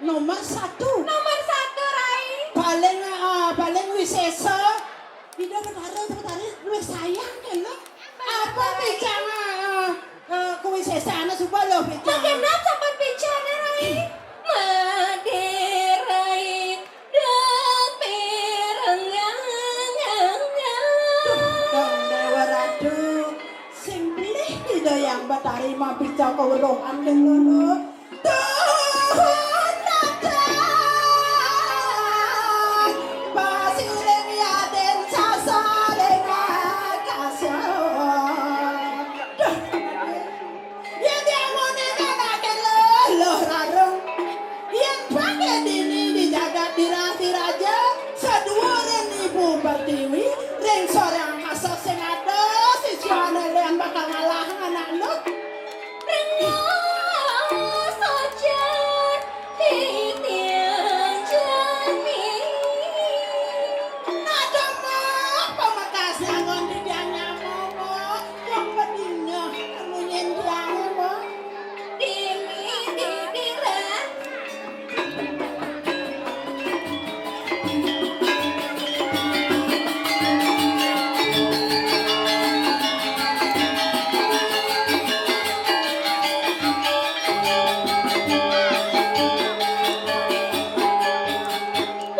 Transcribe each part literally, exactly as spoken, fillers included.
Nomor satu. Nomor satu, Rai. Paling, ah, paling wisésa. Ida Betara, Betari luwih sayang kena. Apa pican, ah, ah, kuwi sesana suba lho pican. Magenap sampun pican, Rai. Madé, Rai. Dapireng. Duh, Dong Déwa Ratu. Sing pilih Ida Hyang Betari mabica kaweruhan kena. Duhun dateng pasiring yadin sasaring akasa. Duh, yén diamunin anaké luluh rarung, yén paké dini di jagat dirah diraja, saduwuring ibu pertiwi, ring sore angkasa sing ada, sisiané lian bakal ngalah anak nduk. Rengga sojan titiang jani. Nadama pamekas langon titiang nyama, Mbok. Wong pedina munyin tiang, Mbok. Dini didiran.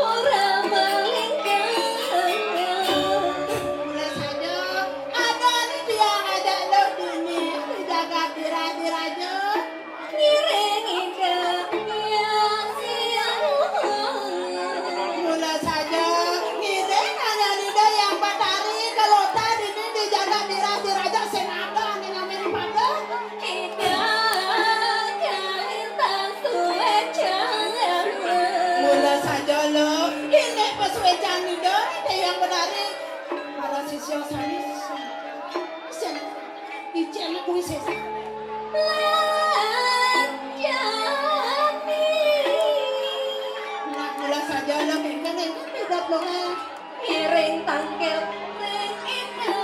Ora malingkar. Mula saja, ada ni tiang ajak luh dini, di jagat dirah diraja. Ngiring Ida Hyang Siang. Mula saja, ngiring anyan Ida Hyang Batari, kelota dini di jagat dirah diraja sing ada amin-amin pada. Ida kalintang suécan. Mula saja lo, ini pesuécan Ida, Ida Hyang Batari. Para sisya sami, sing ijén kuwi sesana. Lan jani. Nah, mula saja lo, kéngkén, kéngkén, Ida Plungan. Ngiring tangkil ring Ida.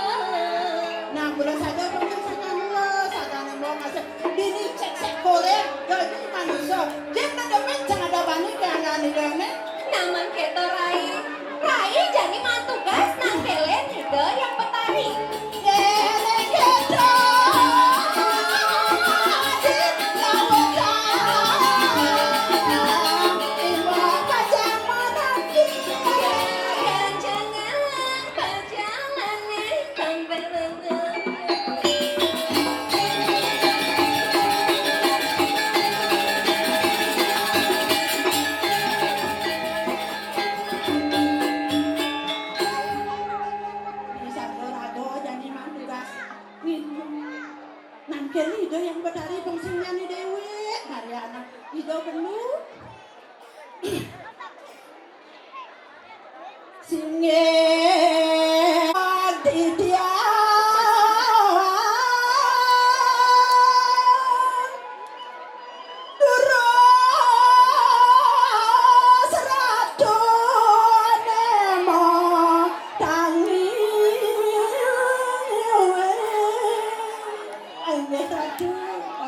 Nah, mula saja penting saja mula, sadane mau masuk. Dini cek-cek korek, dadi manusia. Yen nedemen jangan ada bani ke anak nidane. Naman keto, Rai. Rai jani mantugas nangkilin Ida Hyang Betari. Yen keto, di lautan, ibu pajang menanti. Jangan, jangan. Nangkil Ida Hyang Betari bangsingnyané déwék, Mariana. Ida Genu. Singgih titiang durus ratu nema tangi. Inggih ratu,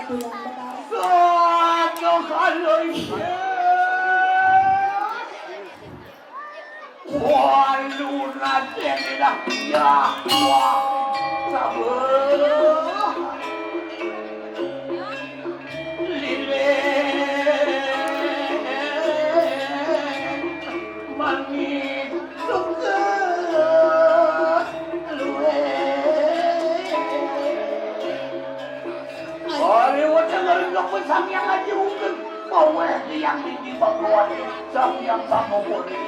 aduh yang benar. Satu kali. Walu nadene dah ya. Wah, sabar. Lilin manis suka luwe. Ari wajah ngarenggang Sang Hyang Aji Ungkut, maweh Hyang Didi Bhagawan, Sang Hyang Pangobori.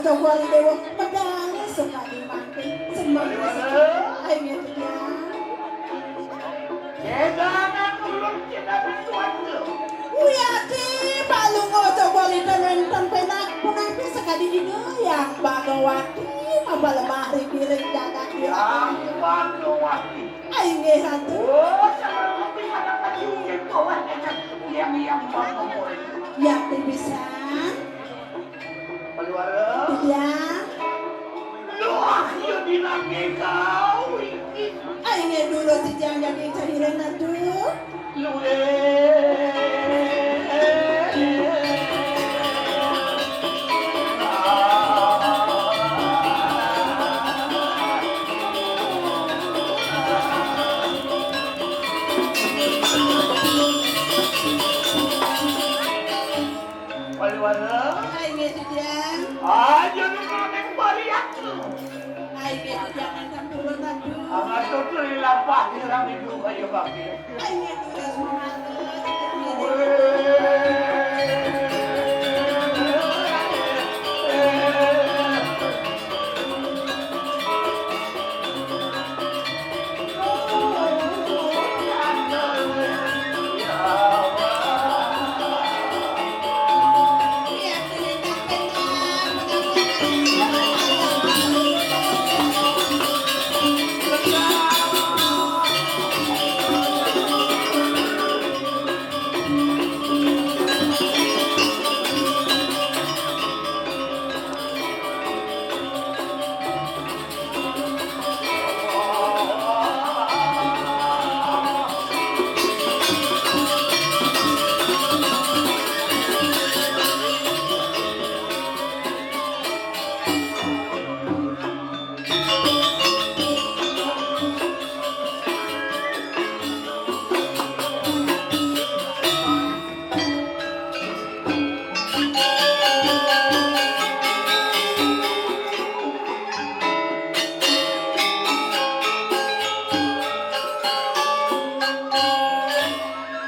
Cokor I Déwa, medal sekadi mangkin. Semangat. Ayo, ya. Cedangan ulun, cedangan tuan tu. Wih, ati, Palungguh Cokor I Déwa nénten pénak, punapi sekadi dina Hyang Bhagawati, apa lemah ri piring jagat. Hyang Bhagawati. Ai, inggih, Ratu. Oh, salah kopi pada kayu nggih bawah nénten. Hyang, Hyang Bhagawati. Yati pisan. Paluara. Iya. Luah, iya dilangge kau iki. Ai, nggih dulu titiang daging cahiran, Ratu. Luwe. Paluara. Ai, nggih, titiang. Aja nu maning bariak. Ai, nggih, titiang nang sampurun, Ratu. Angat tutul lapah dirang ibu kaya bakti. Ai, nggih, durus mangga, titiang ngiring.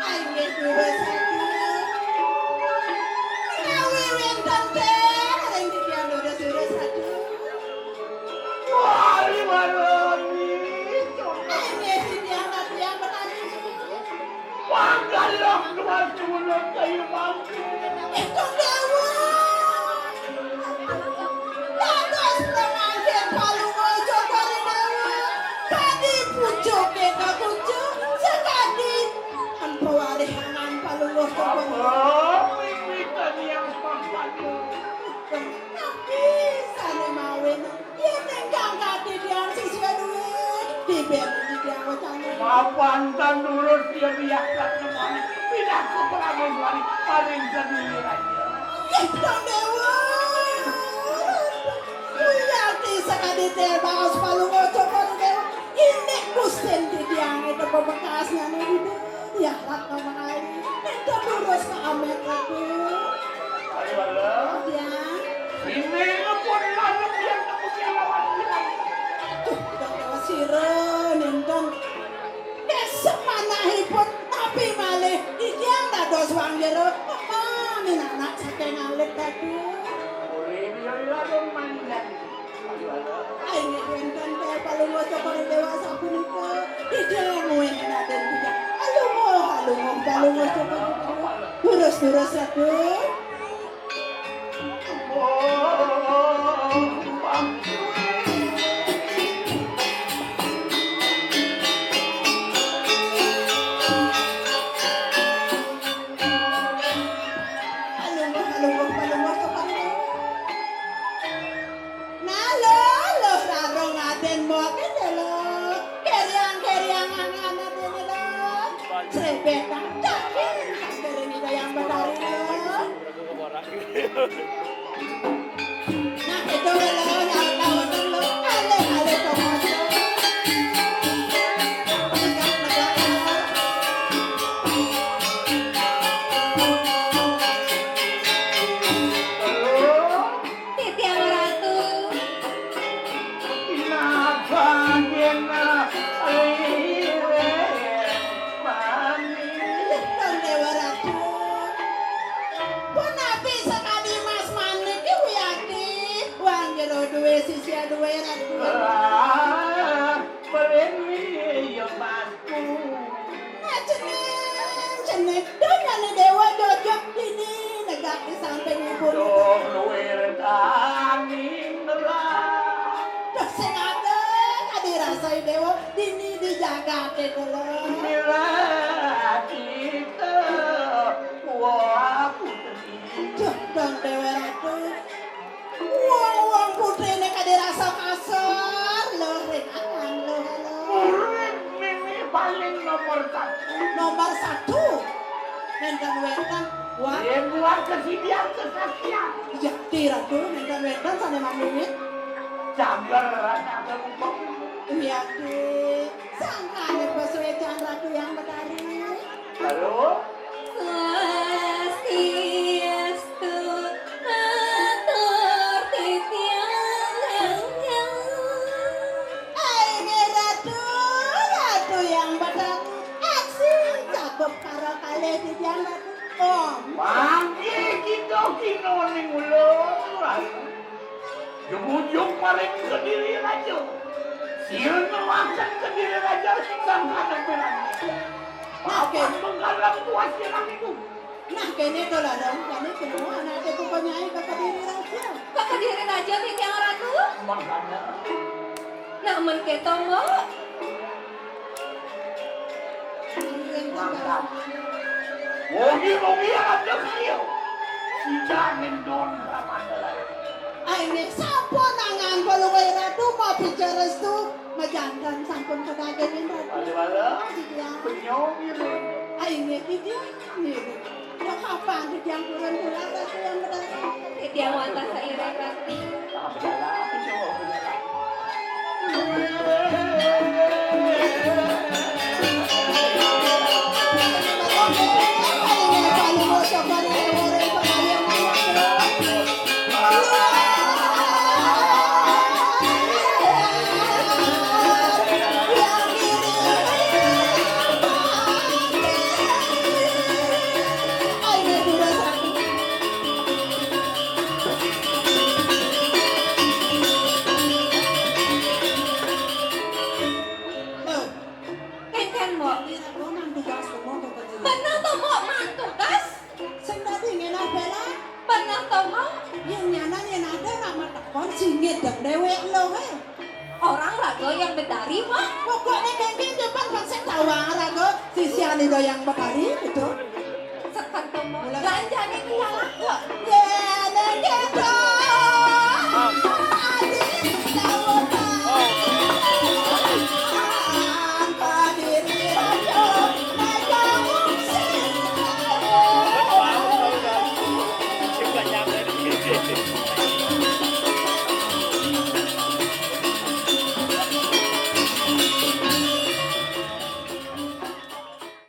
Inggih, durus, Ratu. Menawi wénten téh, ring titiang durus, durus, Ratu. Wali warani. Inggih, titiang, titiang menawi. Panggalih dua culuk kayu bangku. Ingkang dawuh. Dados pramangkin Palungguh Cokor I Déwa. Kadi pucuké kakucuk, sakadi empu warihangan Palungguh Cokor I Déwa. Apa? Wiwitan yang pangkat. Napi sané mawin? Yén ingkang kadédéan siswa duwé, dibéni titiang wacana. Mapan tan durus ya biak sak nemoni. Pinaka prameswari paring sadulur raja. Yéh, Sang Déwa. Wiyati sakadi téh baos Palungguh Cokor I Déwa. Indik Gustin titiang itu pamekasnyané Ida. Ya, Ratna Mangali. Énten durus ka Améh, Ratu. Ayo, Ratu. Ya. Ini pun lalu yang kamu lawan. Duh, udah lewat sira, nénten. Désa manahipun, tapi malih titiang dados wong jero. Mami anak saking alit, Ratu. Boleh, ya, ya, ya, mandan. Inggih wénten téh Palungguh Cokor I Déwa sapunika. Ida muwin Radén Bujang. Alungguh, alungguh, Palungguh Cokor I Déwa. Durus, durus, Ratu. Alungguh, alungguh, Palungguh Cokor I Déwa. Nah, lo, lo, rarung adén moke delo. Keriang, keriang, angan adén lo. Srebet, tak, tak, tak, tak, yang betari lo. Nah, itu lo, lo, lo, lo, lo, alih, alih, komodo. Negak, negak, lo. Titiang Ratu. Pinabangin lirih manik. Déwa Ratu. Punapi sakadi Mas Manik ki Wiyati. Dini di jagaté to, Lur. Mila cita wa putri. Duh, dong Déwa Ratu. Wong-wong putriné kadé rasa kasar, Lur, ring aran, Lur, Lur. Murid Mimi paling nomor satu. Nomor satu. Nénten wénten. Wah. Yén buat kesidian kesaksian. Iya, Ratu, nénten wénten sané mamimit. Cager rasa mumpung. Iya, Ki. Sangkané basa écan Ratu Hyang Betari. Halo? Swastiastu, matur titiang. Ai, Ratu, Ratu Hyang Betari. Aksi cakup karo kalih titiang Ratu. Oh. Mangké kita kinoning ulun. Jumujug maring Kediri Raja. Sira nelakan Kediri Raja singgang kana pirang. Papan mengkalang tuas pirang itu. Nah, kéné to, Lur, kéné semua anak itu punya ka Kediri Raja. Ka Kediri Raja, titiang Ratu? Makanya. Nah, men kéto, Mbok. Mangkat. Wogi-wogi ada kayu. Sida ngendon ramadhan. Ai, nggih, sampun nangan kula, Ratu, mau bicara restu, majanten sampun kadagingin, Ratu. Wala-wala. Iya. Penyong gitu. Ai, nggih, iya. Nggih. Wah, apa titiang purun pulang, Ratu Hyang Betari? Titiang wantah sairing, Ratu. Loh, kénkén, Mbok. Ini aku mang tugas kamu ke Kediri. Bener to, Mbok, mang tugas? Sing dadi ngénah bela. Bener to, Mbok? Yén nyanan yén ada nak matekon singit dong déwék lo, hé. Orang raga Hyang Betari, Mbok. Pokoknya kénkén depan bangsa Jawa raga sisian Ida Hyang Betari gitu. Seken to, Mbok. Mulai. Lanjani titiang aku. Yén kéto.